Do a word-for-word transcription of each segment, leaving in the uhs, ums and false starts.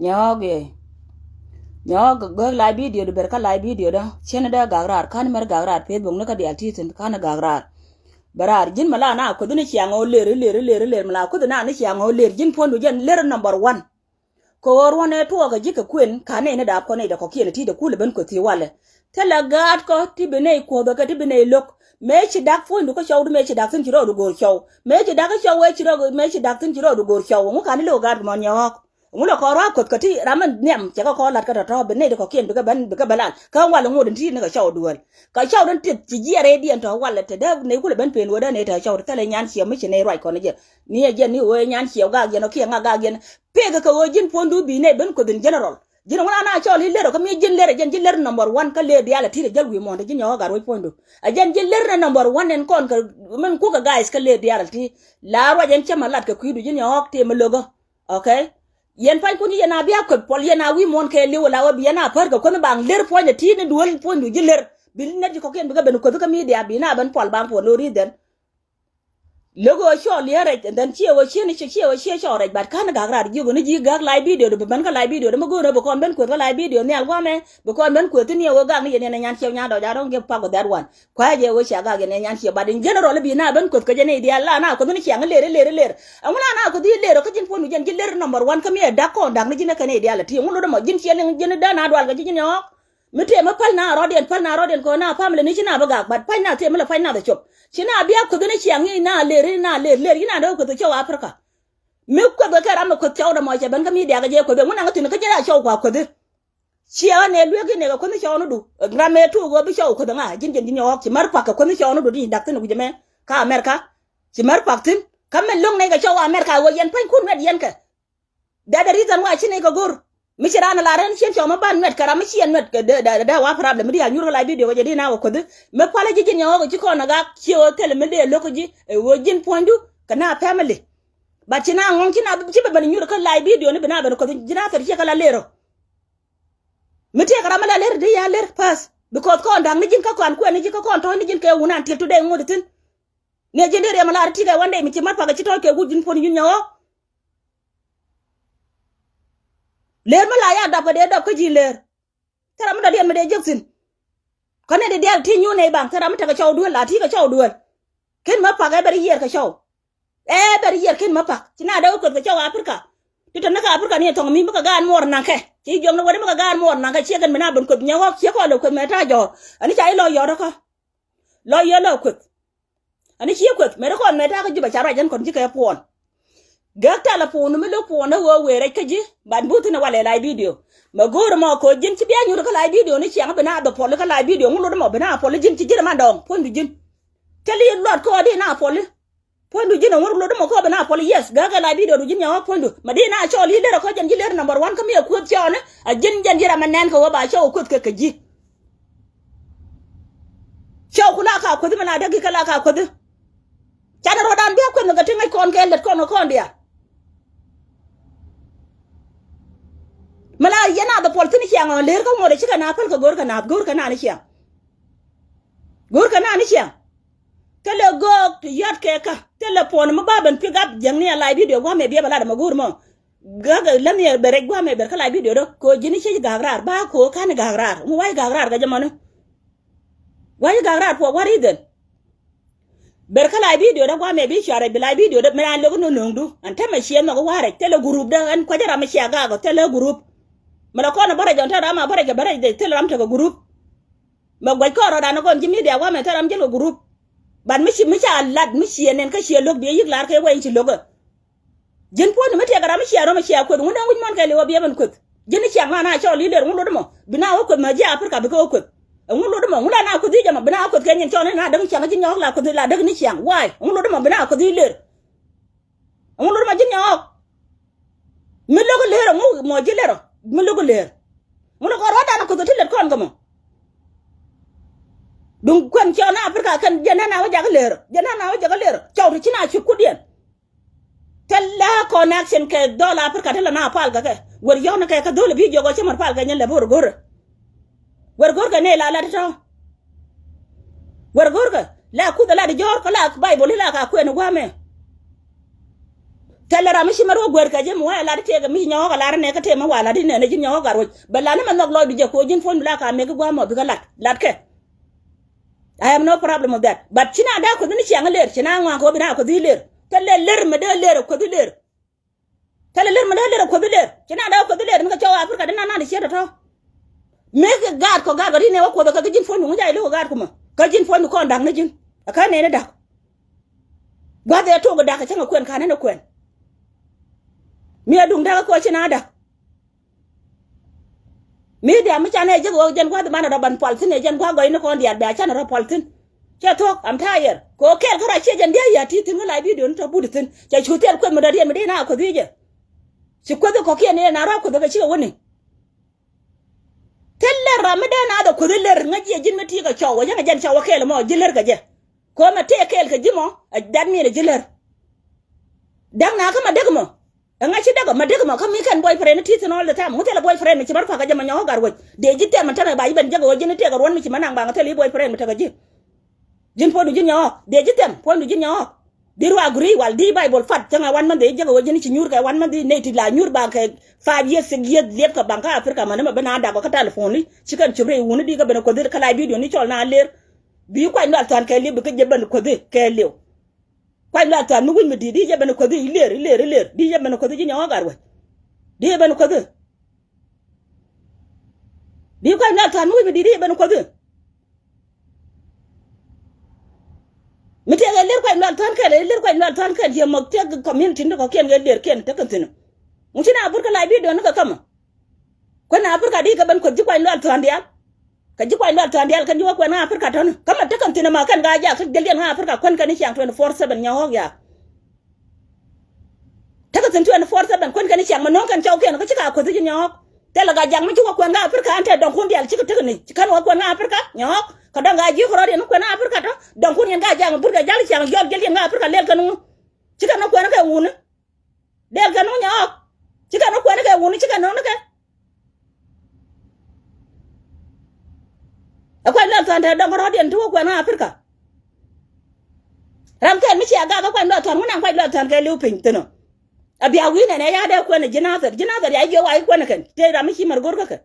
Nyɔɔk yɛ. Nyɔɔk gäk live video di ber kä live video dä. Cien dee gak raar, kan mer gak raar Facebook ni kä dial ti thin kan gak raar. Bɛ raar ji̱n mɛ la na kuoth ni ciaŋ ɣöö ler, ler, ler, ler mɛ la kuoth na ni ciaŋ ɣöö ler ji̱n puɔ̱ndu jɛn ler number one. Kɛ ɣöö ruɔ̱n ɛ tuɔɔk ɛ ji̱ kɛ kuën ka nɛy ni daap kɔn nɛy dɛ kɔkiɛn ti dɛ kulɛ ben kueth thiec walɛ. Thilɛ gaatkɔ ti bi nɛy kuɔth ɛ kɛ ti bi nɛy lo̱k. Mëë ci dak puɔ̱nydu kä cɔwdu mëë ci dak thi̱n ci rɔɔdu go̱o̱r cɔw. Mëë ci dak kä cɔw ëë ci rɔɔdu mëë ci dak thi̱n ci rɔɔdu go̱o̱r cɔw. Ɛŋu ka ni lo̱k gaat mɔ nyɔɔk. Ŋu lɛ kɔn ruaak kueth kä ti ram mi nhiam cɛ kɛ kɔn la̱t kä tɔ̱tɔ̱ bi nɛy ti kɔ̱kiɛn bikɛ ben bikɛ ben lal kä walɛ ŋot in ti ni kɛ cɔw duel. Kɛ cɔw din ti ci jiɛɛr rɛydiɛn tɔ̱ walɛ te dee nɛy kulɛ ben pen wee dee nɛy te cɔw ti thilɛ nyan ciɛ mi ci nɛy ruac kɔn jɛ. Ni ɛ jɛn ni wee nyan ciɛ gak jɛn ɔ kiɛ ŋa gak jɛn. Pek kɛ ɣöö ji̱n puɔ̱nydu bi nɛy ben kueth in general. Ji̱n ŋun ana cɔl i̱ ler ɔ kä mi ji̱n ler ɛ jɛn ji̱n ler number one kä ler diaal ɛ ti rɛ jäl wi̱i̱ muɔ̱ɔ̱n te ji̱n yɛ ɣɔ̱k gat ruec puɔ̱nydu. Ɛ jɛn ji̱n ler nɛ number one ɛn kɔn kɛ min kukɛ guys kä ler diaal ɛ ti. La ruac ɛn cä ma lat kɛ kui̱du ji̱n yɛ ɣɔ̱k tëë mi lo̱kä. Okay. Yɛn panykun ci yɛn a bia kueth puɔl yɛn a wi̱i̱ muɔ̱ɔ̱n kɛ li̱w la wä bi yɛn a pär kɛ kuänh baŋ ler puɔ̱ny ɛ ti̱i̱t ni duel puɔ̱nydu ji̱ ler. Bi nɛt ci kɔ̱kiɛn bikɛ ben kueth kä media bi na ben puɔl baŋ puɔl no reason. Lek ɣöö cɔɔl liɛɛr rɛc and then ciɛ ɣöö ciɛ ni ciɛ ciɛ ɣöö ciɛ cɔɔl rɛc but ka̱n gak raar jiök ni ji̱ gak live video di bi ben kä live video di mi go̱o̱r ɣöö bi kɔn ben kueth kä live video nhial guamɛ bi kɔn ben kueth ni ɣöö gak ni yɛn yɛn ɛ nyan ciɛ nyan dɔɔc a don't give fuck with that one. Kua̱c jɛ wee cia gak yɛn ɛ nyan ciɛ but in general i̱ bi na ben kueth kä jɛ nɛy diaal la na kueth ni ciaŋ i̱ ler i̱ ler i̱ ler. Ɛŋu la na kueth i̱ ler ɔ kä ji̱n puɔ̱ndu jɛn ji̱ ler number one kä mi ɛ dak kɔn dak ni ji̱n ɛ kɛ nɛy diaal ɛ ti ɛŋu lot ɛmɔ ji̱n ciɛ liŋ ji̱n i̱ dee na dual kɛ ji̱ ji̱n ɛ ɣɔ̱k. Mi tëë mi päl na rɔ̱diɛn päl na rɔ̱diɛn kɛ ɣöö na family ni ci na bi gak but pa̱ny na tëë mi lɛ pa̱ny na dhɛ cop. Ci na bia kueth ni ciaŋ i̱ na ler i̱ na ler ler i̱ na dee kueth cɔw Africa. Mi kueth kɛ ram mi kueth cɔw dɛ mɔ cɛ ben kä media kɛ jɛ kueth ɛŋu na kä thi̱n kä jɛ ya cɔw kua kueth i̱. Ciɛ ɣän ëë lueek in ëë kɛ kuänh cɔɔnidu. Ram ëë tuuk ɣöö bi cɔw kuäth ŋa ji̱n ji̱n ji̱n yɔɔk ci mär puak kɛ kuänh cɔɔnidu ti da̱k thi̱n wi̱cɛ mɛ. Kä America. Ci mär puak thi̱n. Kä min lo̱ŋ nɛy kɛ cɔw America ɣöö yɛn pa̱ny kun wɛt yɛn kɛ. That the reason why ci nɛy kɛ go̱r. Mi ci raan la rɛn cien cɔw mi ban nuɛt kɛ ram mi ciɛ nuɛt kɛ dee dee dee wa problem mi di a nyur kɛ la video kɛ jɛ di na wä kuäthi. Mi pualä ji̱ ji̱n yɔɔk ci kɔn a gak ciɛ ɣöö thilɛ mi dee lo̱k ji̱ ɛ ɣöö ji̱n puɔ̱nydu kɛ na family. But ci na ŋɔŋ ci na ci bɛ ben nyur kɛ la video ni bi na ben kuäthi ji̱ na thɛr ciɛ kɛ la ler ɔ. Mi tëëkɛ ram mi la ler di ya ler pa̱th. Because kɔn da̱ŋ ni ji̱n kä kɔn kuɛn ni ji̱ kä kɔn tɔ̱c ni ji̱n kɛ wun until today ŋot thi̱n. Ni ji̱n di riɛm a lar ti kɛ one day mi ci mat pakɛ ci tɔ̱c kɛ wut ji̱n puɔ̱n ji̱n nyɔk. Ler mi la ya dɔp kɛ dee dɔp kä ji̱ ler. Thil ram mi dɔ̱diɛn mi dee jiäk thi̱n. Kä ni di diaal ti nyuun nɛy baŋ thil ram mi tekɛ cɔw duel la ti kɛ cɔw duel. Ken ma pak ɛ bɛ ri yiɛɛr kɛ cɔw. Ɛ bɛ ri yiɛɛr ken ma pak ci na dee wä kueth kɛ cɔw Africa. Ti tɔ̱ ni kɛ Africa ni ɛ thɔŋ mi mi kɛ gaan muɔɔr naŋkɛ ci jiɔk ni wä ni mi kɛ gaan muɔɔr naŋkɛ ciɛ kɛn mi na ben kueth nyɛ ɣɔk ciɛ kɔn lɛ kueth mɛ ta̱a̱ jɔ̱ɔ̱r. Ani ca i̱ lɔ yɔt kä lɔ yɔt lɔ kueth. Ani ciɛ kueth mɛ ri kɔn mɛ ta̱a̱ kä ji̱ bɛ ca ruac ɛn kɔn ji̱ kɛ puɔn. Gäk telephone mi lo̱k puɔn dee wee wee rɛc kä ji̱ ban buth ni walɛ live video. Mɛ go̱o̱r mɔ ko̱ ji̱n ci bia nyuut kä live video ni ciaŋ bi na bɛ puɔl kä live video ŋun lot mɔ bi na puɔl ji̱n ci ji̱n ma dɔɔŋ puɔ̱nydu ji̱n. Thil i̱ luɔt kɔɔdi na puɔli. Puɔ̱nydu ji̱n a ŋuɔ̱t lotdä mɔ kɔɔp ɛn a puɔl yes gäk ɛ la video du ji̱n ya̱ ɣɔ̱k puɔ̱nydu mɛ di na a cɔɔl i̱ lër a kɔc jɛn ji̱ lër number one kä mi a kueth cɔɔni. A ji̱n jɛn ji̱ ram ɛ nɛn kɛ ɣöö ba cɔw kueth kɛ kɛ ji̱. Cɔw ku la ka kueth mi la däk gi̱ kä la ka kueth. Canɛ ruɔ̱dan bia kueth mi kɛ ti ŋäc kɔn kɛ lät kɔn kɛ kɔn diaal. Mi la yɛn a dhɛ puɔl thi̱n ciaŋ ɔ lër kä ŋuɔ̱t ɛ cikɛ na päl kɛ go̱o̱r kɛ na go̱o̱r kɛ na ni ciaŋ. Go̱o̱r kɛ na ni ciaŋ. Thilɛ göök ti yɔ̱t kɛ kä thilɛ puɔ̱n mi ba ben pick up jiäkni a live video gua̱a̱mɛ biɛ bɛ lat ɛmɛ go̱o̱r mɔ. Gäk lämi ɛ bɛ rɛc gua̱a̱mɛ ber kä live video dɔ kɛ ɣöö ji̱n i̱ cec ga̱a̱k raar ba kɛ ɣöö ka̱n i̱ ga̱a̱k raar mi wa̱c ga̱a̱k raar kɛ jɛ mɔni. Wa̱c i̱ ga̱a̱k raar puɔ wa̱r i̱ dhɛn. Ber kä live video dɔ gua̱a̱mɛ bi cua rɛc bi live video dɔ mi raan lo̱k i̱ no̱o̱ŋdu ɛn tämɛ ciɛ nhɔk i̱ wa̱r rɛc thilɛ group dɔ ɛn kuecä ram mi cia gaak ɔ thilɛ group. Mi lɛ kɔn ɛ bä rɛc ɔn te ram a bä rɛc kɛ bä rɛc thilɛ ram tekɛ group. Mɛ gua̱c kɔn rɔ̱dan kɔn ji̱ media wamɛ thil ram ji̱n kɛ group. But mi ci mi ca lat mi ciɛ nɛn kä ciɛ lo̱k biɛ yi̱k lar kɛ wɛny ci lo̱k ɛ. Ji̱n puɔ̱n mi tiɛk ram mi ciɛ rɔ̱ mi ciɛ kueth ŋun dee wi̱c muɔ̱n kɛ li̱w ɔ biɛ ben kueth. Ji̱n ni ciaŋ na na cɔl i̱ lër ŋun lot mɔ bi na wä kueth mɛ ji̱ Africa bikɛ wä kueth. Ɛ ŋun lot mɔ ŋun la na kueth i̱ jɛ mɔ bi na wä kueth kɛ nyin cɔl ni na däk ni ciaŋ ji̱n nyɔɔk la kueth la däk ni ciaŋ. Why? Ŋun lot mɔ bi na wä kueth i̱ lër. Ɛŋu lot ma ji̱n nyɔɔk? Mi lo̱k lër ɛŋu mɔ ji̱ lër ɔ mi lo̱k lër. Ŋun kɔn rua̱dan kuth ti lät kɔn kɛ mɔ. Duŋ kuɛn ciɔ na Africa kɛn jɛn na na wä jakä lër jɛn na na wä jakä lër cɔw ti ci na ci kutdiɛn. Thil la connection kɛ dhɔl Africa ti la na pal kɛ kɛ wer yɔn kɛ kɛ dhɔl bi jiɔk ɔ ci mɛr pal kɛ nyɛ lɛ bi wer go̱rɛ. Wer go̱rkɛ ni la lat tɔ. Wer go̱rkɛ la kuth la di jɔr kä la Bible la ka kuɛn guamɛ. Thilɛ ram mi ci mɛ ruɔ guer kɛ ji̱ mi wä ɛ lat tëëkɛ mi ci nyɔɔk ɛ lar nɛ kä tëë mi wa lat inɛnɛ ji̱n nyɔɔk gat ruec bɛ lat ni mɛ nhɔk lɔcdu jɛ kɛ ɣöö ji̱n puɔ̱nydu la ka mɛk i̱ gua̱a̱mɔ bikɛ lat latkɛ. I have no problem with that. But ci na daa kueth ni ciaŋ ler ci na ŋuan kɛ wä bi na kueth i̱ ler. Thilɛ ler mɛ dee ler kueth i̱ ler. Thilɛ ler mɛ dee ler kueth i̱ ler ci na daa kueth i̱ ler ni kɛ cɔw Africa di na na di ciet tɔ̱tɔ̱. Mëë kɛ gaat kɔ gaat kɔ ri nɛ wä kuoth kɛ kɛ ji̱n puɔ̱nydu ŋuc a iluk kɛ gaat kumä kɛ ji̱n puɔ̱nydu kɔn da̱k ni ji̱n. Ɛ kä nɛn i̱ da̱k. Gua̱th ɛ tok i̱ da̱k kɛ cäŋ ɛ kuɛn ka̱n ɛn ɛ kuɛn. Mi ɛ duŋ da̱k ɛ kɔ ci na da̱k. Mi diaal mi canɛ jek ɣöö jɛn gua̱th banɛ rɔ ban pual thi̱n ɛ jɛn gua̱th gɔyni kɔn diaal bɛ a canɛ rɔ pual thi̱n. Cɛ thuɔ̱k, I'm tired. Kɛ ɣöö kɛɛl kä ruac ciɛ jɛn diaal yɛ ti thi̱n kä live video ni tɔ but thi̱n cɛ cu thil kueth mi dɔ̱diɛn mi di na kueth wi̱cɛ. Ci kueth kɔ̱kiɛn ni na ruac kueth kɛ cikɛ wäni. Thil lɛr ram mi dee na dhɔ kueth i̱ lɛr ŋäc jiɛ ji̱n mi ti kɛ cɔw ɛ jɛn kɛ jɛn cɔw ɛ kɛɛl mɔ ji̱ lɛr kɛ jɛ. Kɛ ɣöö mɛ tëë kɛɛl kɛ ji̱ mɔ ɛ that mean ɛ ji̱ lɛr. Däk na kä ma däk mɔ. Ɛŋa ci däk ɔ ma däk mɔ kä mi kɛn boyfriend ti thin all the time ŋu thilɛ boyfriend mi ci mär kuakä jɛ ma nyɔk kä gat wec dee ji̱ tɛm ma tämɛ ba ji̱ ben jäk ɛ wec ji̱n tëëk ɛ ruɔ̱n mi ci ma naŋ ba ŋä thil i̱ boyfriend mi tekɛ ji̱. Ji̱n puɔ̱nydu ji̱n nyɔk dee ji̱ tɛm puɔ̱nydu ji̱n nyɔk. Di ruak guri wal di Bible fat cäŋ ɛ wan män dee ji̱ jäk ɛ wec ji̱n ci nyuur kɛ wan män di ney ti la nyuur ba kɛ five years six years liep kɛ baŋ kä Africa män mɛ ben a dak ɔ kä telephone li ci kɛn cop rɛy wuni di kä ben kuäthi kä la video ni cɔl na ler. Bi kuany lual thuan kɛ liep bi kä jɛ ben kuäthi kɛ liw. Kuany lual thuan mi wi̱c mi di̱i̱t i̱ jɛ ben kuäthi iler iler iler di jɛ ben kuäthi ji̱ nyɔk gat wec. Di jɛ ben kuäthi. Di kuany lual thuan mi wi̱c mi di̱i̱t i̱ jɛ ben kuäthi. Mi tiɛk ɛ ler kuany lual thuan kɛl ɛ ler kuany lual thuan kɛl yɛ mɔk tiɛk community ni kɔkiɛn kɛ ler kiɛn tekɛ thi̱n. Ŋu ci na burkä la video ni kɛ kämä. Kuän Africa di kɛ ben kueth ji̱ kuany lual thuan diaal. Kɛ ji̱ kuany lual thuan diaal kɛn ji̱ wä kuɛn ŋa Africa tɔ̱ni kä mɛ tekɛn thi̱n ɛmɛ kɛn gaa jak kä jɛl diɛn ŋa Africa kuän kɛn i̱ ciaŋ twenty four seven nyɔk yak. Tekɛ thi̱n twenty four seven kuän kɛn i̱ ciaŋ mɛ no̱o̱ŋ kɛn cɔw kiɛn kä ci ka kueth ji̱ nyɔk. Thilɛ gaa jak mi ci wä kuɛn ŋa Africa ɛn tɛ dɔ̱ŋ kun diaal cikɛ tekɛ ni ci kɛn wä kuɛn ŋa Africa nyɔk kɛ dɔ̱ŋ gaa ji̱ kɛ rɔ̱diɛn kuɛn ŋa Africa tɔ dɔ̱ŋ kun yɛn gaa jak mi burkɛ jal i̱ ciaŋ jɔl jɛl diɛn ŋa Africa lɛl kɛn ŋu. Ci kɛn wä kuɛn kɛ wuni. Dɛl kɛ no̱o̱ŋ nyɔɔk. Ci kɛ no̱o̱ŋ kuɛn kɛ wuni ci kɛ no̱o̱ŋ ni kɛ. Ɛ kuac luath thuan te dɔ̱ŋ kärɔ̱diɛn ti wä kuɛn ŋa Africa. Ram kɛl mi cia gak ɛ kuac luath thuan ŋun naŋ kuac luath thuan kɛ liw piny thi̱n ɔ. Ɛ bia wi̱i̱ nɛn ɛ ya dee kuɛn ɛ ji̱ Nathɛr ji̱ Nathɛr ya jiɛ wa i̱ kuɛn ɛ kɛn te ram mi ci mär go̱r kä kɛ.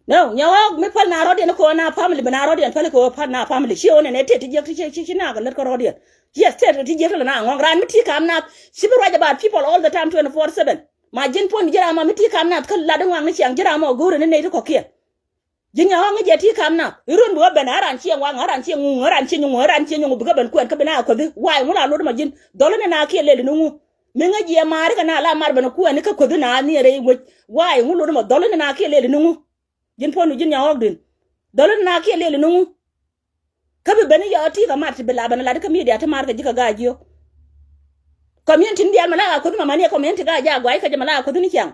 No, nyɛ ɣɔk mi päl na rɔ̱diɛn kɛ ɣöö na family bi na rɔ̱diɛn päl kɛ ɣöö päl na family ci ɣöö nɛn ɛ tëë ti jiäk ti ci ci ci na kɛ lät kä rɔ̱diɛn. Yes, tëë ti jiäk ti lɛ na ŋɔ̱ŋ raan mi ti kam nath ci bi ruac about people all the time twenty four seven. Ma ji̱n puɔ̱ny ji̱ ram ma mi ti kam nath kä lat iŋuaŋ ni ciaŋ ji̱ ram ma go̱o̱rɛ ni nɛy ti kɔ̱kiɛn. Ji̱ nyɔɔŋ i̱ jɛ ti kam nath i̱ run bi wä ben ɛ ran ciɛ ŋuaŋ ɛ ran ciɛ ŋuŋ ɛ ran ciɛ nyuŋ ɛ ran ciɛ nyuŋ bi kä ben kuɛn kä bi na kuäthi wa̱a̱ ŋun a lot ma ji̱n dhɔl ni na kiɛ lel ni ŋu. Mi ŋäc yɛ maari kɛ na la mar ben kuɛn ni kä kuäthi na ni rɛy wec wa̱a̱ ŋun lot ma dhɔl ni na kiɛ lel ni ŋu. Ji̱n puɔ̱n du ji̱n nyɔɔŋ din dhɔl ni na kiɛ lel ni ŋu. Kä bi ben i̱ yɔɔ ti̱i̱ kɛ mat ti bi la ben lat i̱ kä media ti mar kɛ ji̱ kɛ ga̱a̱c jiök. Community ni diaal mɛ la a kuäthi mɛ mani ɛ community ga̱a̱c jaak guay kä jɛ mɛ la a kuäthi ni ciaŋ.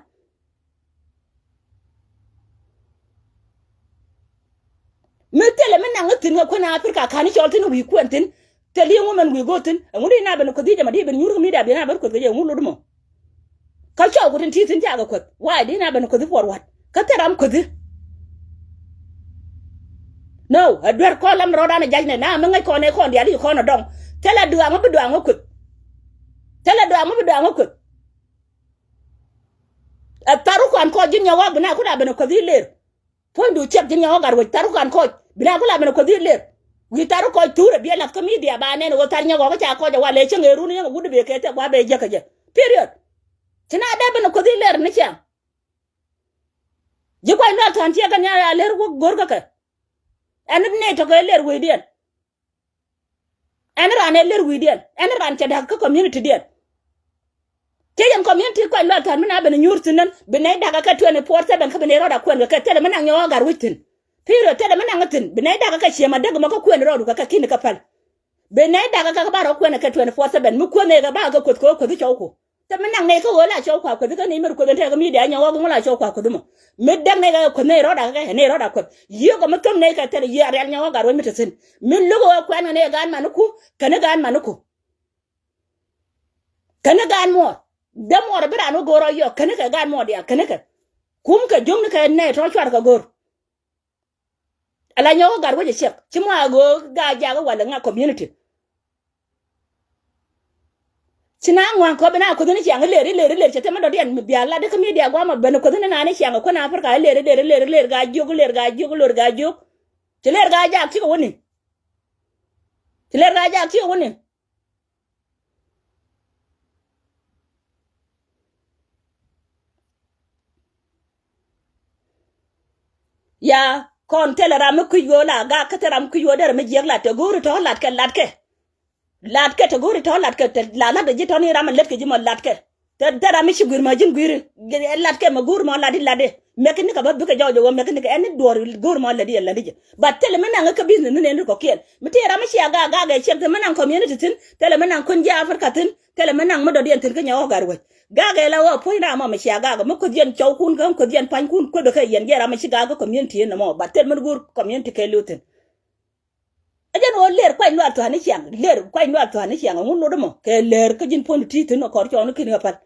Mi thilɛ mi naŋ thi̱n kɛ kuän Africa ka̱n i̱ cɔl thi̱n wi̱i̱ kuɛn thi̱n. Thil i̱ ŋu mɛn wi̱i̱ go̱o̱th thi̱n ɛŋu di na ben kuäthi jɛ mɛ di ben nyuur kä media bi na ben kuäth kɛ jɛ ɛŋu lot mɔ. Kä cɔw ku tin ti thi̱n cakɛ kuäth wa̱a̱ di na ben kuäthi puɔr wa̱t kä thil ram kuäthi. No ɛ duer kɔn lam rɔɔdan ɛ jac nɛ na mi ŋäc kɔn ɛ kɔn diaal i̱ kɔn ɛ dɔŋ. Thilɛ duaŋ mi bi duaŋ ɛ kuäth. Thilɛ duaŋ mi bi duaŋ ɛ kuäth. Ɛ tharu kuan kɔc ji̱n nyɔk ɣɔk bi na kun a ben ɛ kuäth i̱ ler. Puɔ̱nydu ciɛk ji̱n nyɔk ɣɔk gat wec tharu kuan kɔc bi na kun a ben ɛ kuäth i̱ ler. Wi̱i̱ tharu kɔc thurɛ biɛ lath kä media ba nɛn ɣöö thar nyɔk ɣɔk ca kɔc ɛ wal ɛ cäŋ ɛ run yäŋ ɛ wut i̱ bee kɛ thɛk wa bee jiäk kɛ jɛ. Period. Ci na dee ben ɛ kuäth i̱ ler ni ciaŋ. Ji̱ kuany lual tha̱a̱n ciɛ kɛn ya ler wä go̱r kä kɛ. Ɛn ni nɛy tɔ̱ kɛ ler wecdiɛn. Ɛn ran ɛ ler wi̱i̱diɛn ɛn ran cɛ da̱k kä community diɛn. Tiec ɛn community kuany lual tha̱a̱n mi na ben nyuur thi̱n nän bi nɛy da̱k ɛ kɛ twenty four seven kä bi nɛy rɔɔd a kuɛn kɛ kɛ thilɛ mi naŋ nyɔk ɛ gat wec thi̱n. Period thilɛ mi naŋ thi̱n bi nɛy da̱k ɛ kɛ ciɛ ma däk mɔ kä kuɛn rɔɔdu kɛ kɛ ki̱n kɛ päl. Bi nɛy da̱k ɛ kɛ kä ba rɔ kuɛn ɛ kɛ twenty four seven mi kuäth nɛy kɛ ba kɛ kuäth kɛ ɣöö kuäthi cɔw ku. Te mi naŋ nɛy kä ɣöö la cɔw kua kueth kä ni mɛr kueth ɛn tɛk kä media nyɛ ɣɔk ŋu la cɔw kua kueth mɔ. Mi däk nɛy kɛ kueth nɛy rɔɔda kɛ nɛy rɔɔda kueth yiëë kɔ mi thom nɛy kɛ thɛl yiëë a rial nyɛ ɣɔk gat ruec mi te thi̱n. Mi lo̱k ɣöö kuɛn kɛ nɛy gaat maniku kɛn gaat maniku. Kɛn gaat muɔɔr dee muɔɔr bi raan wä go̱o̱r rɔ yɔk kɛn kɛ gaat muɔɔr diaal kɛn kɛ. Kum kɛ jiökni kɛ nɛy tɔ̱ cuarkɛ go̱o̱r. Ala nyɔk gat wec a ciɛk ci mɔ a ɣöö gaa jakä walɛ ŋa community. Ci na ŋuan kɔ bi na kuoth ni ciaŋ iler iler iler cɛ te mi dɔ̱diɛn mi bia lat ikä media guamɔ ben kuoth ni nani ciaŋ kuän Africa iler iler iler iler gaa jiök iler gaa jiök iler gaa jiök. Ci ler gaa jaak cikɛ wuni. Ci ler gaa jaak cikɛ wuni. Ya kɔn thilɛ ram mi kui̱c ɣöö la gak kä thilɛ ram mi kui̱c ɣöö derɛ mi jiɛk lat te go̱o̱ri tɔ̱ latkɛ latkɛ. Latkɛ te go̱o̱ri tɔ̱ latkɛ te la latkɛ ji̱ tɔ̱ ni ram mi letkɛ ji̱ mɔ latkɛ. Te te ram mi ci guir ma ji̱n guiri. Latkɛ ma go̱o̱ri mɔ latdi latdi mɛk ni kɛ bä bikɛ jɔɔc ɣöö mɛk ni kɛ ɛn ni duɔ̱ɔ̱r go̱o̱ri mɔ latdi ɛ latdi jɛ. But thilɛ mi naŋ kä business ni nɛn ri kɔkiɛn mi tëë ram mi cia gak gak ɛ ciɛk te mi naŋ community thi̱n. Thilɛ mi naŋ kuän ji̱ Africa thi̱n. Thilɛ mi naŋ mi dɔ̱diɛn thi̱n kä nyɛ ɣɔk gat ruec. Gak ɛ la ɣɔɔ puɔ̱ny ram mɔ mi cia gak mi kueth yɛn cɔw kun kä kueth yɛn pa̱ny kun kueth kä yɛn jɛ ram mi ci gak kä community ni mɔ. But thil mi go̱o̱r community kɛ li̱w thi̱n. Ɛ jɛn ɣöö lɛr kuany lual thua̱a̱n ni ciaŋ lɛr kuany lual thua̱a̱n ni ciaŋ ɛŋu lot ɛmɔ kɛ lɛr kä ji̱n puɔ̱n ti thi̱n ɔ kɔr cɔɔn ni ki̱n ɣä päl.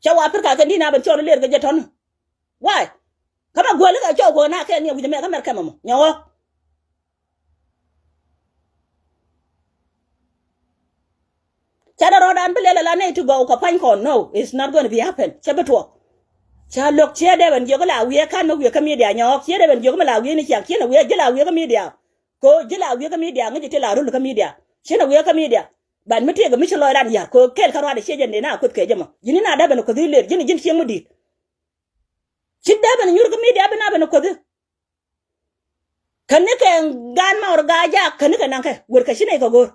Cɛ wa Africa kɛ di̱n a ben cɔɔn lɛr kɛ jɛ tɔ̱n. Why? Kä ma guäli kɛ cɔw kuɔ̱n a kɛ ni wi̱c ɛmɛ kä mɛr kɛmɛ mɔ nyɛ ɣɔk. Ca dee rɔɔdan bi lɛl ala nɛy ti gɔw kɛ pa̱ny kɔn. No, it's not gonna be happen. Cɛ bi tuɔɔk. Ca lo̱k ciɛ dee ben jiök la wiee kan mi wiee kä media nyɔɔk ciɛ dee ben jiök mi la wiee ni ciak ciɛ na wiee ji̱ la wiee kä media. Ko ji̱ la wiee kä media ŋi̱ci ti la rul kä media ciɛ na wiee kä media. Ban mi tiek mi ci lɔcdan ya̱r ko kɛl kä ruaadɛ ciɛ jɛn dee na kuoth kɛ jɛ mɔ ji̱n ni na dee ben kuoth i̱ lëër ji̱n ji̱n cieŋ mi di̱i̱t. Ci dee ben nyur kä media bi na ben kuoth i̱. Käni kɛ gaan mɔɔr gaa jaak käni kɛ naŋkɛ wër kɛ ci nɛy kɛ go̱o̱r.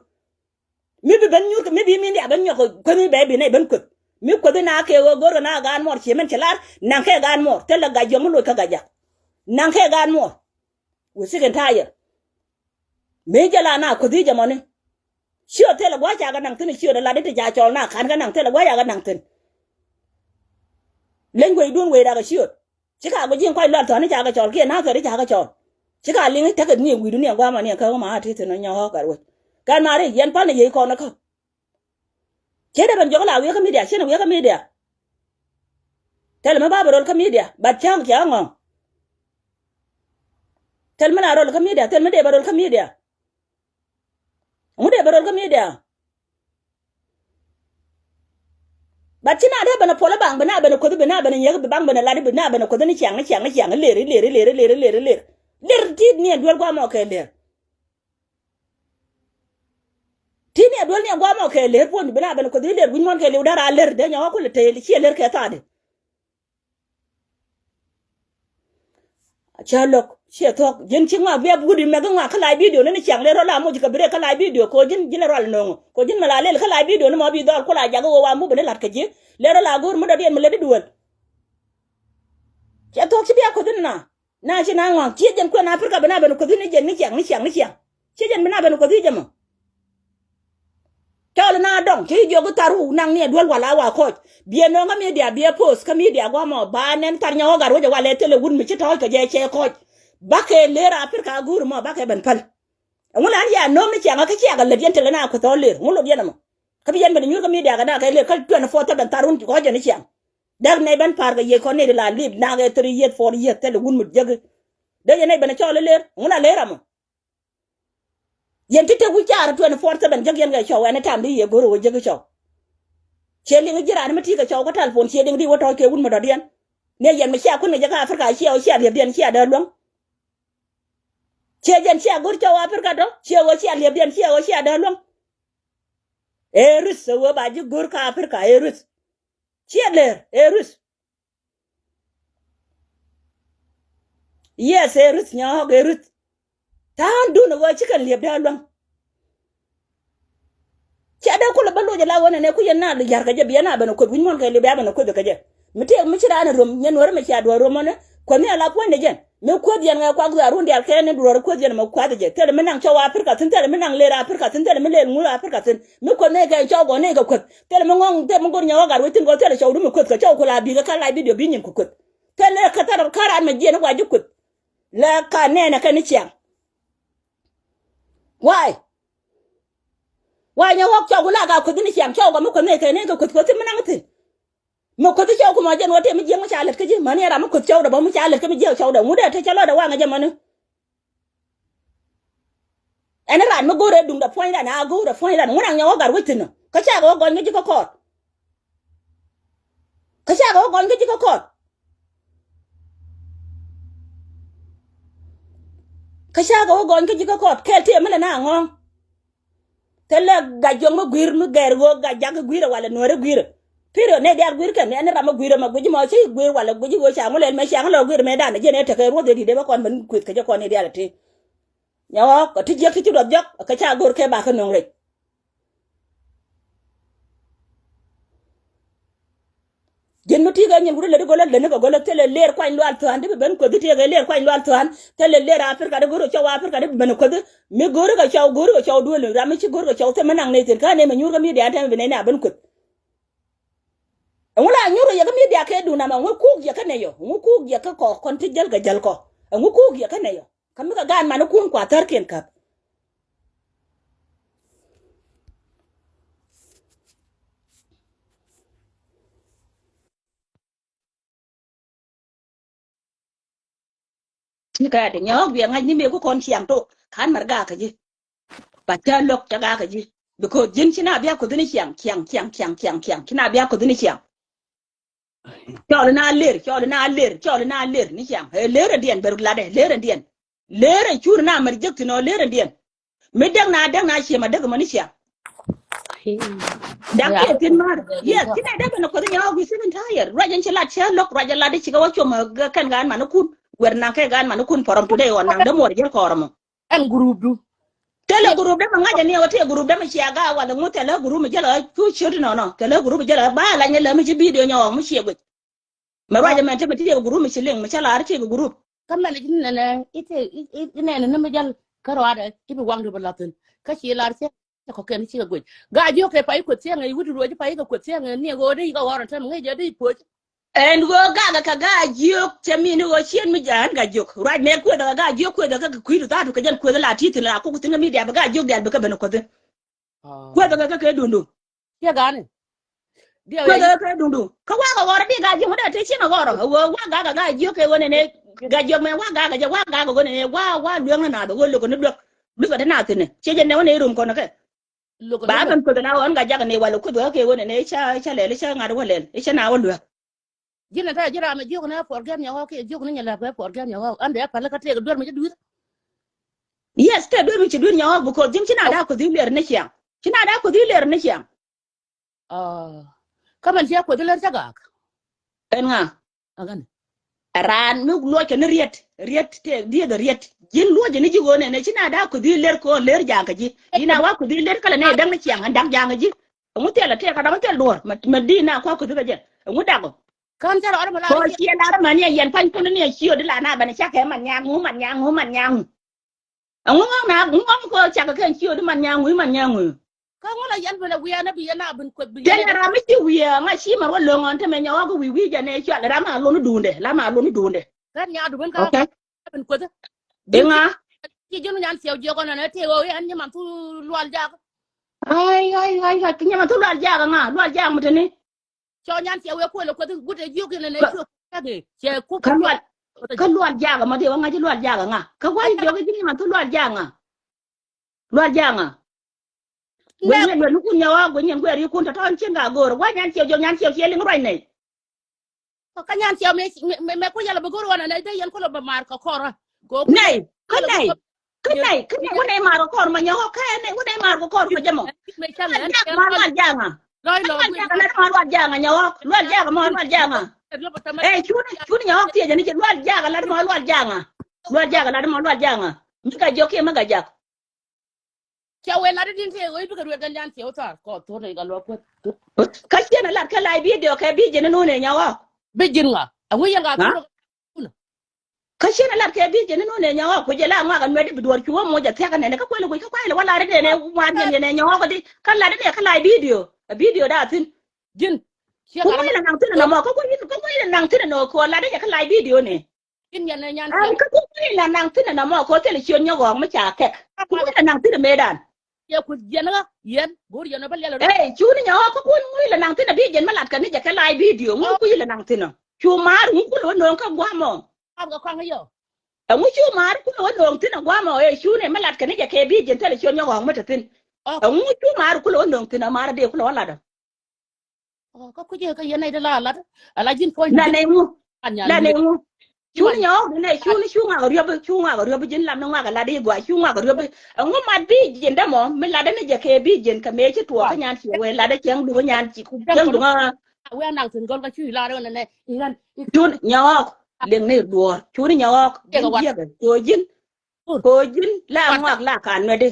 Mi bi ben nyuur kɛ mi bi min diaal ben nyɔk kuäthi bɛ bi nɛy ben kueth. Mi kuäthi na kɛ ɣöö go̱o̱r kɛ na gaan mɔɔr ci mɛn ci lar naŋkɛ gaan mɔɔr thilɛ gac yɔm mi loc kä gac jak. Naŋkɛ gaan mɔɔr. Wä sick and tired. Mi jɛ la na kuäthi jɛ mɔni. Ciöt thilɛ gua̱c ca kɛ naŋ thi̱n ciöt ɛ lat di ti ca cɔl na ka̱n kɛ naŋ thilɛ gua̱c ca kɛ naŋ thi̱n. Leny wecdun wecda kɛ ciöt. Ci ka guic ji̱ in kuac lual thua̱ni ca kɛ cɔl kiɛ na̱a̱ kɛ ri ca kɛ cɔl. Ci ka liŋ i̱ tekɛ ni wi̱i̱du ni ɛn gua̱a̱mɔ ni ɛn kä ɣä ma ati thi̱n ɔ nyɔk ɣä gat wec. Kɛn ma ri yɛn pal ni yiëë kɔn kä. Ciɛ dee ben jɔk la wiee kä media ciɛ ni wiee kä media. Thilɛ mi ba bi rol kä media but cäŋ cia ŋɔ̱ŋ. Thil mi la rol kä media thil mi dee ba rol kä media. Ŋu dee ben rol kä media. But ci na dee ben a puɔl a baŋ bi na ben a kuoth bi na ben a nyiek bi baŋ ben a lat bi na ben a kuoth ni ciaŋ ni ciaŋ ni ciaŋ ler ler ler ler ler ler. Ler tit ni a duel guamɔ kɛ ler. Tit ni a duel ni a guamɔ kɛ ler puɔn bi na ben a kuoth ler wi̱ny muɔn kɛ liw dara ler dee nyɔk a kulɛ teel ciɛ ler kɛ thadi. Cä lo̱k ciɛ thuɔ̱k ji̱n ci ŋɔak biɛp wut imɛk iŋɔak kä lac bidio ni ni ciaŋ ler rɔ la moc kɛ bi rek kä lac bidio ko ji̱n ji̱n rual no̱o̱ŋ ko ji̱n mɛ la lel kä lac bidio ni mɔ bi dhɔl ku la jak iwä wa muk bi ni la̱t kɛ ji̱ ler rɔ la go̱o̱r mi dɔ̱diɛn mi lät i̱ duel. Ciɛ thuɔ̱k ci bia kuäthi ni na na ci na ŋɔak ciɛ jɛn kuɛn Africa bi na ben kuäthi ni jɛn ni ciaŋ ni ciaŋ ni ciaŋ. Ciɛ jɛn bi na ben kuäthi jɛ mɔ. Cɔl na dɔŋ ci jiök i̱ thar wuk naŋ ni ɛ duel wal a wa kɔc. Biɛ nööŋ kä media biɛ post kä media guamɔ ba nɛn thar nyɔk gat wecɛ wal ɛ thilɛ wut mi ci tɔ̱ɔ̱c kɛ jɛ cɛ kɔc. Bakɛ ler Africa guur mɔ bakɛ ben päl. Ɛŋu la an ya nööŋ ni ciaŋ kä ciaŋ kɛ lät yɛn thilɛ na kueth ɔ ler ŋu lot yɛn ɛmɔ. Kä bi yɛn ben nyuur kä media kɛ na kɛ ler kä twenty four seven thar wun kɔc jɛ ni ciaŋ. Däk nɛy ben pa̱a̱r kɛ yiëë kɔn nɛy ti la lip na kɛ three years four years thilɛ wut mi jiäk. Dee yɛn nɛy ben cɔl i̱ ler ŋu la ler ɛmɔ. Yɛn ti te wi̱c caarä twenty four seven jäk yɛn kɛ cɔw ɛn ɛ tam di yɛ go̱r ɛ wä jäk cɔw. Ciɛ liŋ ji̱ raan mi ti kɛ cɔw kä telephone ciɛ liŋ di wä tɔ̱ɔ̱c kɛ wut mi dɔ̱diɛn. Ni yɛn mi cia kun kɛ jɛ kä Africa ciɛ ɔ cia liɛpdiɛn cia dee luäŋ. Ciɛ jɛn cia go̱r cɔw Africa tɔ ciɛ ɣöö cia liɛpdiɛn ciɛ ɣöö cia dee luäŋ. Ee ruth ɛ ɣöö ba ji̱ go̱r kä Africa ee ruth. Ciɛ lëër ee ruth. Yes, ee ruth nyɔɔk ee ruth. Ta̱a̱ŋ dun ɛ ɣöö ci kɛn liɛp dee luäŋ. Cia dee kulɛ bä loc ala ɣöö nɛnɛ ku yɛn na li ya̱r kɛ jɛ bi yɛn na ben ɛ kueth wi̱ny muɔ̱n kɛ liɛp bia ben ɛ kueth kɛ jɛ. Mi tëëk mi ci raan ɛ ruɔ̱m nyɛ nuɔ̱ɔ̱ri mi cia duɔ̱ɔ̱r ruɔ̱m ɔnɛ kueth ni ala puɔ̱nydɛ jɛn mi kueth yɛn ŋɛ kuak dhuaar run diaal kɛn ni duɔ̱ɔ̱r kueth yɛn mɛ kuath jɛ thilɛ mi naŋ cɔw Africa thi̱n thilɛ mi naŋ lëër Africa thi̱n thilɛ mi lëër ŋuur Africa thi̱n mi kueth ni kɛ cɔw gɔɔ ni kɛ kueth. Thilɛ mi ŋɔŋ thilɛ mi go̱r nyɛ ɣɔk gat wec thi̱n kɔ thilɛ cɔw du mi kueth kɛ cɔw ku la bikɛ kä lac bidio bi nyin ku kueth. Thilɛ kɛ thilɛ kä ran mɛ jiɛn i̱ wa ji̱ kueth. Lɛ ka nɛɛnɛ kɛ ni ciaŋ. Why? Why nyɛ ɣɔk cɔw ku la ka kueth ni ciaŋ cɔw kɔ mi kueth ni kɛ ni kɛ kueth kueth thi̱n mi naŋ thi̱n. Mi kueth cɔw kumɔ jɛn wä tëë mi jiäk mi ca lät kä ji̱ mäni ɛ ram mi kueth cɔwdɛ bä mi ca lät kä mi jiäk cɔwdɛ ŋut ɛ te cä lɔtdɛ waŋ ɛ jɛ mäni. Ɛn ran mi go̱o̱rɛ duŋdɛ puɔ̱ny ran a go̱o̱rɛ puɔ̱ny ran ŋun aŋ nyɛ wä gat wec thi̱n ɔ kä cakɛ wä gɔny kä ji̱ kä kɔɔt. Kä cakɛ wä gɔny kä ji̱ kä kɔɔt. Kä cakɛ wä gɔny kä ji̱ kä kɔɔt kɛl tëë mi lɛ na aŋɔ̱ɔ̱ŋ. Thilɛ Gajuɔk mi gui̱r mi gɛr ɣöö Gajak gui̱rɛ walɛ Nuɛɛri gui̱rɛ. Period, nɛy diaal gui̱r kɛn, ɛn ram mi gui̱rɛ mɛ gui̱ci mɔ ci gui̱r walɛ gui̱ci ɣöö ca ŋu lɛl mɛ ciaŋ lɔ gui̱r mɛ danɛ jɛn ɛ tekɛ ruɔth ɛ di̱t ɛ bä kɔn ben kueth kɛ jɛ kɔn nɛy diaal ɛ tëë. Nyɔk kä ti jiäk ti ci ruɔth jɔk kä ca go̱r kɛ bakɛ nöŋ rɛc. Ji̱n mi ti̱i̱ kɛ nyin ku ti lät i̱ gölä lät ni kɛ gölä thilɛ lëër kuany lual thua̱a̱n ti bi ben kueth i̱ ti̱i̱ kɛ lëër kuany lual thua̱a̱n thilɛ lëër Africa ti go̱r kɛ cɔw Africa ti bi ben kueth i̱ mi go̱r kɛ cɔw go̱r kɛ cɔw duël ram mi ci go̱r kɛ cɔw thil mi naŋ nɛy thi̱n kä nɛy mi nyuur kä media tɛmɛ bi nɛy ni a ben kueth. Ɛŋu la nyuur kɛ yɛ kä media kɛ duun amɛ ɛŋu kuuk yɛ kä nɛy yɔ ɛŋu kuuk yɛ kä kɔ kɔn ti jäl kɛ jäl kɔ ɛŋu kuuk yɛ kä nɛy yɔ. Kä mi kɛ gaat manikun kua thärkiɛn käp. Ti kɛ ti nyɔɔk biɛ ŋa̱c ni mëë ku kɔn ciaŋ tok ka̱n mɛr gakä ji̱. Ba cä lo̱k cä gakä ji̱. Because ji̱n ci na bia kuoth ni ciaŋ ciaŋ ciaŋ ciaŋ ciaŋ ciaŋ ci na bia kuoth ni ciaŋ. Cɔl na ler, cɔl na ler, cɔl na ler ni ciaŋ. Ɛ ler ɛn diɛn ber ladɛ, ler ɛn diɛn. Ler ɛ cur na mɛr jek thin ɔ ler ɛn diɛn. Mi dek na dek na ciɛ ma dek mɔ ni ciaŋ. Dak kiɛ thin mar. Yes, ci na dek bɛ na kuoth nyɔɔk wi̱i̱ sikin tayɛr. Ruac ɛn ci lat cɛ lo̱k, ruac ɛn lat di cikɛ wä com kɛn gaan manikun. Wɛr na kɛ gaan manikun pɔrɔm today ɔ naŋ dämuɔr jɛ kɔɔr mɔ. Ɛn group du. Thilɛ group dämɛ ŋa̱c ani ɣä ti group dämɛ cia ga wath ŋu thilɛ group mi jälɛ cu ciöt nɔnɔ thilɛ group jälɛ ba la nyɛ lɛ mi ci video nyɔɔk mi cie guic. Mɛ ruac ɛmɛn ti mi ti group mi ci liŋ mi cä lar ci group. Kä mɛn i̱ nɛnɛ i̱ ti i̱ nɛnɛ ni mi jäl kä ruaadɛ i̱ bi waŋ di bi la̱thin kä ci lar cɛ kɔkɛn ci kɛ guic. Ga jiök kɛ pay kueth thiɛŋ i̱ wut ruɔc pay kɛ kueth thiɛŋ i̱ ni ɣöö di i̱ kɛ ɣɔr ɛn tɛm ŋi̱i̱c jɛ di puɔc. Ɛn ɣöö gakɛ kɛ Gajiök cɛ min ɣöö ciën mi jɛ ɣän Gajiök. Ruac nɛ kuethɛ kɛ Gajiök kuethɛ kɛ kɛ kui̱du tha̱a̱tu kɛ jɛn kuethɛ la ti̱i̱ thi̱n la kuk thi̱n kɛ media bɛ Gajiök diaal bɛ kɛ ben kuethɛ. Kuethɛ kɛ kɛ kɛ duŋdu. Ciɛ gani. Kuethɛ kɛ kɛ duŋdu. Kä wakɛ ɣɔrɔ di Gajiök mi dee te ciën ɛ ɣɔrɔ ɛ ɣöö wa gakɛ Gajiök kɛ ɣöö nɛnɛ Gajiök mɛ wa gakɛ jɛ wa gakɛ ɣöö nɛnɛ wa wa lueŋ ni naath ɛ ɣöö lo̱kɛ ni luek. Luekä te naath thi̱n ɛ ciɛ jɛ nɛ wä nɛ rum kɔn ɛ kɛ. Ba ben kueth na ɣɔn ka jak ni wal kueth wä ke wä ne ne ca ca lɛl ca ŋat wä lɛl ca na wä luäk. Ji̱n ɛ ta ji̱ ram ɛ jiök ni ɛ puɔr gɛm nya wä kɛ jiök ni nya lɛp kɛ puɔr gɛm nya wä an bɛ ɛ pal kä tëëk duer mi ci dui̱r. Yes, tëëk duer mi ci dui̱r nya wä because ji̱n ci na da kueth i̱ lɛr ni ciaŋ. Ci na da kueth i̱ lɛr ni ciaŋ. Kä mɛn ciɛ kueth i̱ lɛr ca gak. Ɛn ŋa? Ɛ raan mi luɔckɛ ni riet riet tëë dieth riet ji̱n luɔcɛ ni ji̱ ɣöö nɛnɛ ci na da kueth i̱ ler kɔn ler ja̱a̱ŋ kä ji̱. Ji̱ na wa kueth i̱ ler kälɛ nɛ da̱ŋ ni ciaŋ ɛn da̱ŋ ja̱a̱ŋ kä ji̱. Ɛŋu thil a tëë kä dɔ̱ŋ thil duɔ̱ɔ̱r mɛ di̱i̱n na kua kueth i̱ kä jɛ ɛŋu dakɔ. Kɔn cä rɔ ɔr mɛ la kɔn ciɛ lar mani a yɛn pa̱ny kun ni a ciö di la na bɛn cakɛ man nyaŋ ŋu man nyaŋ ŋu man nyaŋ ŋu. Ɛŋu ŋɔŋ na ŋu ŋɔŋ kɔ cakɛ kɛn ciö di man nyaŋ ŋu man nyaŋ ŋu. Kä ŋun a yɛn ben a wiɛɛn a bi yɛn a ben kueth bi yɛn. Tɛn a ram mi ci wiɛ ŋa ci mɛr wä lo̱ŋ ɔn te mɛ nyɔɔk wi̱i̱ wi̱i̱ jɛ nɛ cual ram a lon duundɛ ram a lon duundɛ. Kä nya du ben ka. Okay. Ben kueth. Iŋa. Ci ji̱n nyan thiɛw jiɔk ɔn ɛn ɛ tëë ɣöö yɛn nyi man thu lual jak. Ai ai ai ai nyi man thu lual jak ŋa lual jak mi teni. Cɔ nyan thiɛw wee kuël kueth gut ɛ jiök in ɛn ɛ cuɔ. Kä lual kä lual jak ma dee wä ŋa ci lual jak ŋa kä wä jiök in nyi man thu lual jak ŋa. Lual jaŋa. Gueny luel lukun nyɔɔk gueny nyɛn guɛɛr yikun tɔ̱tɔ̱ in cin ka go̱o̱r. Wä nyan ciɛw jiɔk nyan ciɛw ciɛ liŋ ruac nɛy. Kä nyan ciɛw mɛ mɛ mɛ ku yɛl bi go̱o̱r wan anɛy dee yɛn kulɔ bɛ maar kɛ kɔr. Nɛy kä nɛy kä nɛy kä nɛy wä nɛy maar kɛ kɔr ma nyɔɔk kä nɛy wä nɛy maar kɛ kɔr ma jɛ mɔ. Lual jaŋa. Lual jaŋa lat ma lual jaŋa nyɔɔk lual jaŋa ma lual jaŋa. Ɛ cuni cuni nyɔɔk thiecä ni ci lual jaŋa lat ma lual jaŋa. Lual jaŋa lat ma lual jaŋa. Mi ka jiɔk kiɛ mi ka jak. Cɛ wee lat itin tëë ɣöö i̱ bikɛ ruet kɛ nyan ciɛ wä thar kɔ thor ni kɛ luɔk kueth. Kä ciɛn a lat kä live video kɛ bi ji̱n ni nunɛ nyɔk ɣɔk. Bi ji̱n ŋa ɛŋu yɛn ka thor. Kä ciɛn a lat kɛ bi ji̱n ni nunɛ nyɔk ɣɔk ku jɛ la ŋuak a nuɛt i̱ bi duɔr cu wä moc a thia̱k a nɛn kä kuɛl i̱ guic kä kuay lɛ wä lar i̱ dee nɛ wan yɛn yɛn ɛ nyɔk ɣɔk di kä lat i̱ nɛ kä live video a video da thi̱n. Ji̱n. Ku guic la naŋ thi̱n a nɔmɔ kä guic la naŋ thi̱n a nɔ kɔ lat i̱ jɛ kä live video nɛ. Kä kui̱ la naŋ thi̱n ɛn amɔ kɛ ɣöö thilɛ ciöt nyɔk ɣɔ̱ɔ̱k mi ca kɛk. Kui̱ la naŋ thi̱n ɛ mëëdan. Yɛ kuth jiɛn ɣä yɛn go̱o̱r yɛn ɔ bä liɛl ɔ. Ey, cuni nyɛ ɣɔk kä kun ŋuc lɛ naŋ thin a bi jiɛn mä lat kɛ ni jɛ kɛ live video ŋu kuc lɛ naŋ thin ɔ. Cu maar ŋu kulɛ wä nööŋ kä gua̱a̱m ɔ. Kap kɛ kɔaŋ yɔ. Ɛŋu cu maar kulɛ wä nööŋ thi̱n ɛ gua̱a̱mɔ ëë cunɛ mi lat kɛ ni jɛ kɛ bi jiɛn thilɛ ciöt nyɔk ɣɔ̱ŋ mi te thi̱n. Ɛŋu cu maar kulɛ wä nööŋ thi̱n ɛ maar dee kulɛ wä lat ɔ. Kä kucɛ kä yɛn nɛy ti la lat ala ji̱n puɔ̱ny. La nɛy ŋu? La nɛy ŋu? Cuni nyɔɔk di nɛ cuni cu ŋak riöp cu ŋak riöp ji̱n lam ni ŋak lat i̱ gua cu ŋak riöp. Ɛŋu mat bi jiɛn dämɔ mi lat ni jɛ kɛ bi jiɛn kɛ mëë ci tuɔɔk kä nyan ciɛ wee lat cieŋ duŋä nyan ci cieŋ duŋä. Wee naŋ thi̱n gɔl kä cu ilar nɛ nɛ iŋän. Cuni nyɔɔk. Liŋ ni duɔɔr cuni nyɔɔk ji̱n jiɛkɛ ko̱ ji̱n. Ko̱ ji̱n la ŋuak la ka nuɛdi.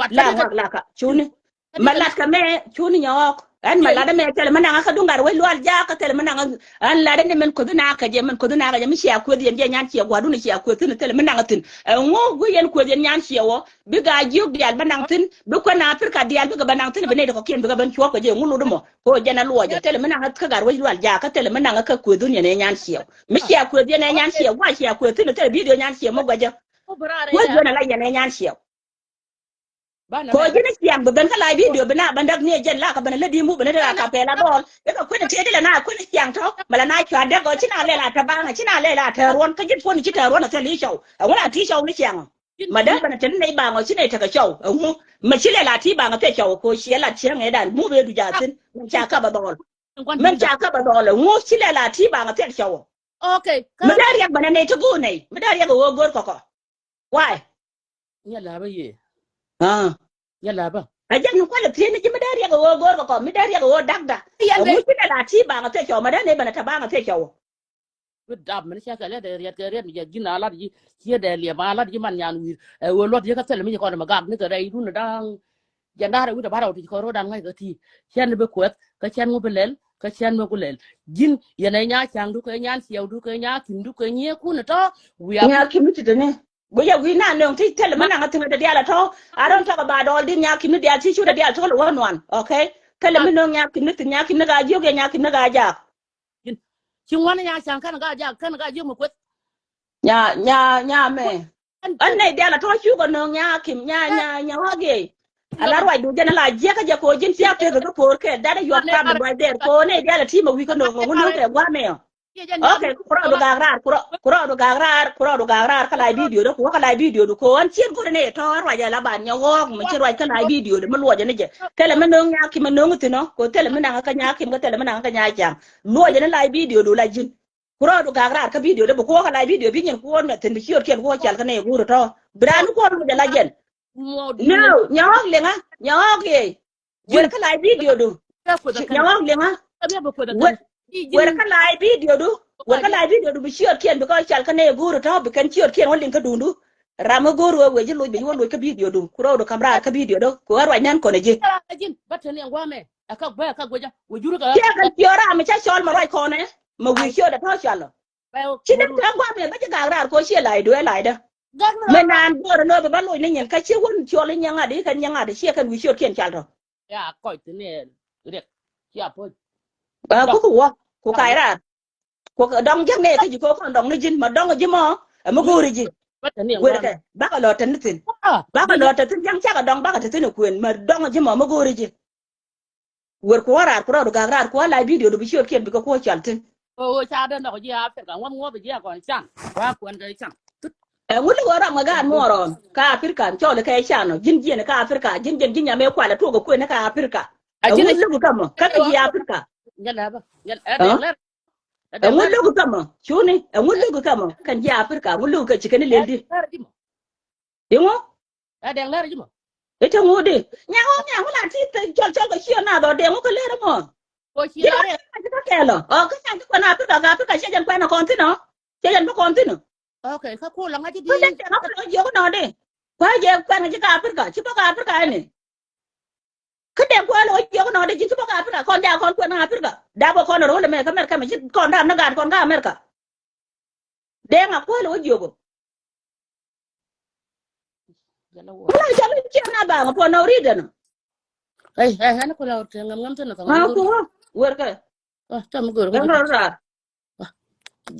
La ŋuak la ka cuni. Ma lat kɛ mɛ cuni nyɔɔk. Ɛn ma lat mɛ thilɛ mi naŋ kä duŋ gat wec lual jaak kä thilɛ mi naŋ. Ɛn lat ni min kothi na kɛ jɛ min kothi na kɛ jɛ mi cia kueth yɛn jɛ nyan cia guadun cia kueth thin thilɛ mi naŋ thin. Ɛŋu guic yɛn kueth yɛn nyan cia wä bi gaa jiök diaal bä naŋ thin bi kuɛn Africa diaal bikɛ bä naŋ thin bi nɛy ti kɔ̱kiɛn bikɛ ben cuɔp kɛ jɛ ŋu lut mɔ. Ko jɛn a luɔcɛ thilɛ mi naŋ kä gat wec lual jaak kä thilɛ mi naŋ kä kueth yɛn ɛ nyan cia wä mi cia kueth yɛn ɛ nyan cia wä cia kueth thin thilɛ bidio nyan cia mɔ guɛcä. Kueth yɛn a la yɛn ɛ nyan cia wä. Ko ji̱n ciaŋ bi ben kä live video bi na bä näk ni ɛ jɛn la kä ben lä di mu ben lä di a kapɛla dɔɔl. Ikä kui̱n tiee di la na kui̱n ciaŋ tɔ ma la na cua däk ɔ ci na lɛl a te baŋ ci na lɛl a te ruɔn kä ji̱n puɔn ci te ruɔn a thil i̱ cɔw. Ɛŋu la ti cɔw ni ciaŋ ɔ. Ma dee ben a te ni nɛy baŋ ɔ ci nɛy tekɛ cɔw ɛŋu. Ma ci lɛl a ti baŋ a thil cɔw ko ciɛ la ciaŋ ɛ dan mu bee du jathin. Min ca kap a dɔɔl. Min ca kap a dɔɔl ɛŋu ci lɛl a ti baŋ a thil cɔw ɔ. Mi dee riɛk ben a nɛy ti go̱o̱r nɛy mi dee riɛk a ɣöö go̱o̱r kɔkɔ. Why? Nya la ba ye. Ah. Nya la ba. A jɛn ni kualɛ thiec ni ji̱ mi dee riɛk a ɣöö go̱o̱r kɛ kɔ mi dee riɛk a ɣöö dakda. Ɛŋu ci dee la ti baŋ a thiec cɔw ma dee ni ben a te baŋ a thiec cɔw. Bi dap mɛn cia kɛ lɛ dee riɛt kɛ riɛt mi jɛ ji̱n a lat ji̱ ciɛ dee liɛm a lat ji̱ man nyan wi̱i̱r ɛ ɣöö luɔt yɛ kä thilɛ mi ci kɔn mɛ gak ni kɛ rɛy dun da̱a̱ŋ. Jɛn da̱a̱r ɛ wi̱c dee bar ɛ wä ti ci kɔn ro̱o̱dan ŋa̱c kɛ ti ciɛn bi kuɛth kä ciɛn mi bi lɛl kä ciɛn mi ku lɛl. Ji̱n yɛn ɛ nya ca̱ŋdu kɛ nyan ciɛwdu kɛ nya kimdu kɛ nyiekun ɛ tɔ. Wiaa nya kimdu ti deni. Guic a wi̱i̱ na nööŋ ti thilɛ mi naŋ a thi̱n a dee diaal a tɔ̱. I don't talk about all this nya kimni diaal ti cu dee diaal tɔ̱ lɛ wä nuan. Okay. Thilɛ mi nööŋ nya kimni thi̱n nya kimni ka jiök yɛ nya kimni ka jaak. Ci ŋuan nya ca̱ŋ kɛn ka jaak kɛn ka jiök mi kueth. Nya nya nya mɛ. Ɛn nɛy diaal a tɔ̱ cukɛ nööŋ nya kim nya nya nya wä giey. A la ruacdu jɛn a la jiäkä jɛ ko ji̱n ciak tekɛ kä po̱o̱r kɛ that is your problem right there ko nɛy diaal a ti mɛ wi̱i̱ kä nööŋ ŋu nööŋ kɛ gua̱a̱mɛ ɔ. Okay, ku rɔɔdu gak raar, ku rɔ-, ku rɔɔdu gak raar, ku rɔɔdu gak raar kä live video dä, ku wä kä live video du, ko ɣän ciet go̱rɛ ni tɔ̱ ruac ala ban nyɛ ɣɔɔk, mi ci ruac kä live video dä, mi luɔcɛ ni jɛ. Thilɛ mi no̱o̱ŋ nyakim mi no̱o̱ŋ thi̱n ɔ, ko thilɛ mi naŋ kä nyakim, kä thilɛ mi naŋ kä nyacam. Luɔcɛ ni live video du la ji̱n. Ku rɔɔdu gak raar kä video dä, bi ku wä kä live video, bi nyin ku wä mɛ thi̱n, bi ciötkiɛn ku wä cial kä ni go̱rɛ tɔ̱. Bi raan ni ku wä luɔcɛ la jɛn. No, nyɛ ɣɔɔk liŋä, nyɛ ɣɔɔk yee. Wer kä live video du. Nyɛ ɣɔk liŋä. Wer kä live video du. Wer kä live video du bi ciötkiɛn bi kɔ cal kä nɛ go̱o̱r tɔ̱ bi kɛn ciötkiɛn wä liŋ kä duundu. Ram mi go̱o̱r wee wee ji̱ loc bi wä loc kä video du. Ku rɔɔdu ka̱m raar kä video du. Ku ɣän ruac nɛn kɔn ɛ ji̱. Ciɛ kɛ ciö ram mi ca cɔl ma ruac kɔn ɛ. Ma wi̱i̱ ciöt ɛ tɔ̱ cɔl ɔ. Ci dee tɛ̈ gua̱a̱mɛ bä ci gak raar kɔ ciɛ la̱cdu ɛ la̱cdä. Mɛ naan go̱o̱rä nööth bä loc ni nyin kä ci wun cɔl i̱ nyaŋa̱t i̱ kɛn nyaŋa̱t i̱ ciɛ kɛn wi̱i̱ ciötkiɛn cal tɔ̱. Ya kɔc thi̱n ɛ riɛk. Cia puɔ̱c. Ɛ kuth wä ku kac raar. Ku dɔŋ jiäk nɛ kä ji̱ ko̱ kɔn dɔŋ ni ji̱n ma dɔŋ ji̱ mɔ. Ɛ mi go̱o̱ri ji̱. Werkɛ bakɛ lɔ te ni thi̱n. Bakɛ lɔ te thi̱n ja̱ŋ cakɛ dɔŋ bakɛ te thi̱n ɛ kuën ma dɔŋ ji̱ mɔ mi go̱o̱ri ji̱. Wer ku wä raar ku rɔɔdu gak raar ku wä live video du bi ciötkiɛn bikɛ ku wä cɔl thi̱n. Ɣöö ca dee nhɔk ji̱ Africa ŋuɔ̱th ŋuɔ̱th ji̱ a kɔn can. Wa kuɛn kɛ can. Ɛ ŋut li ɣöö ram ŋa gaat muɔɔr ɔn kä Africa cɔɔl kɛ can ɔ ji̱n jiɛn kä Africa ji̱n jiɛn ji̱ nyam ëë kualɛ tuɔk ɛ kuën kä Africa. Ɛ ŋut li ku kämɔ kä kɛ ji̱ Africa. Ɛ ŋut li ku kämɔ cuni ɛ ŋut li ku kämɔ kɛn ji̱ Africa ŋut li ku kɛ ci kɛn ilel di. Iŋu? Ɛ dɛŋ lɛr ji̱ mɔ. Ɛ te ŋut di. Nyaŋ ɣɔk nyaŋ ɣɔk la ti te cɔl cɔl kɛ ciö na dhɔ dɛŋ ɣɔk kɛ lɛr mɔ. Ji̱ dɔ̱ŋ nyaŋ ji̱ kä kɛɛl ɔ. Ɔ kä nyaŋ ji̱ kuɛn Africa kä Africa ciɛ jɛn kuɛn ɔ kɔn thi̱n ɔ. Ciɛ jɛn bä kɔn thi̱n ɔ. Okay, kä ku la ŋa̱c ji̱ di. Kä dɛŋ ɣɔk kɛ lɔ jiök nɔ di. Kuɛ jɛ kuɛn ji̱ kä Africa ci bä kä Africa ɛn ni. Kä dee kuäär lɛ wä jiök nɔ dee ji̱n ci bä kä Africa kɔn dee a kɔn kuɛn kä Africa dee a bä kɔn röl ɛmɛ kä America mɛ ci kɔn da̱a̱m ni gaat kɔn kä America. Dee ŋa kuäär lɛ wä jiök ɔ. Wala jɔl in ciɛ na baŋ puɔ nɔ ri dɛn ɔ. Ɛy ɛy ɛn kuäär lɛ wä te ŋäm ŋäm thin ɔ. Ŋa kuäär wä wer kɛ. Tɔm gör kɛ.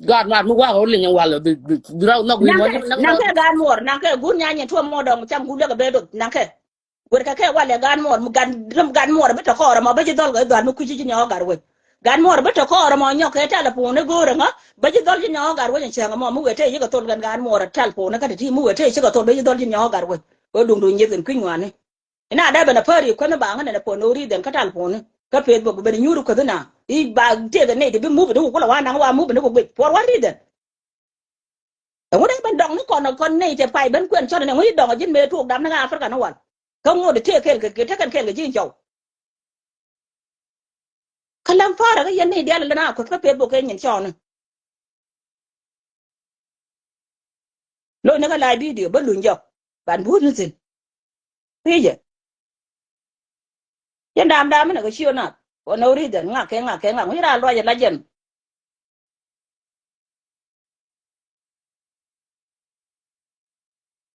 Gaat mat mi wak ɔ liŋ wal bi bi bi raw nhɔk wi̱i̱ mɔ. Naŋkɛ gaat muɔr naŋkɛ gun nyanyɛ tuɔm mɔ dɔŋ cam gun lek ɛ bee dot naŋkɛ. Wër kɛ kɛ walɛ gan muɔɔr mi gan, gan muɔɔr bi tɛ kɔɔr ɛmɔ bä ji̱ dhɔl kɛ dhɔl mi kui̱ci ji̱ nyɔk gat wec. Gan muɔɔr bi tɛ kɔɔr ɛmɔ nyɔk kɛ tɛlɛpon ɛ go̱o̱r ɛŋä bä ji̱ dhɔl ji̱ nyɔk gat wec ɛn cäŋ ɛmɔ mi wëë tëë yikɛ thol kɛn gan muɔɔr ɛ tɛlɛpon ɛ kä ti ti mi wëë tëë cikɛ thol bä ji̱ dhɔl ji̱ nyɔk gat wec. Ɣöö duŋdu nyieth in kui̱ny ŋuani. Ina dee ben a päär i̱ kuänh i̱ baŋä nɛn a puɔn no ri̱th ɛn kä tɛlɛpon kä peth bok ben i̱ nyuur i̱ kuäth ina i̱ ba tëëk ɛ nɛy ti bi mup in i̱ ku kulɛ wa naŋ wa mup in i̱ ku guic puɔr wa ri̱th ɛn. Ɛŋu dee ben dɔŋ ni kɔn kɔn nɛy cɛ pay ben kuɛn cɔn ni ɛŋu i̱ dɔŋ ji̱n mëë tuɔɔk dam ni kä Africa ni wal. Kä ŋot i̱ tëë kɛl kɛ tëë kɛn kɛl kɛ ji̱n cɔw. Kä läŋ pa̱a̱r kä yɛn nɛy diaal lɛ na kueth kä peth bok kɛ nyin cɔɔni. Lo̱c ni kä live video bä luny jɔk ban buut ni thi̱n. Pi̱i̱cɛ. Yɛn da̱a̱m da̱a̱m inɛ kɛ ciö nath. Kɔn ɛ wä ri̱th ɛn ŋak kɛ ŋak kɛ ŋak ŋuc raal ruac ɛ lac jɛn.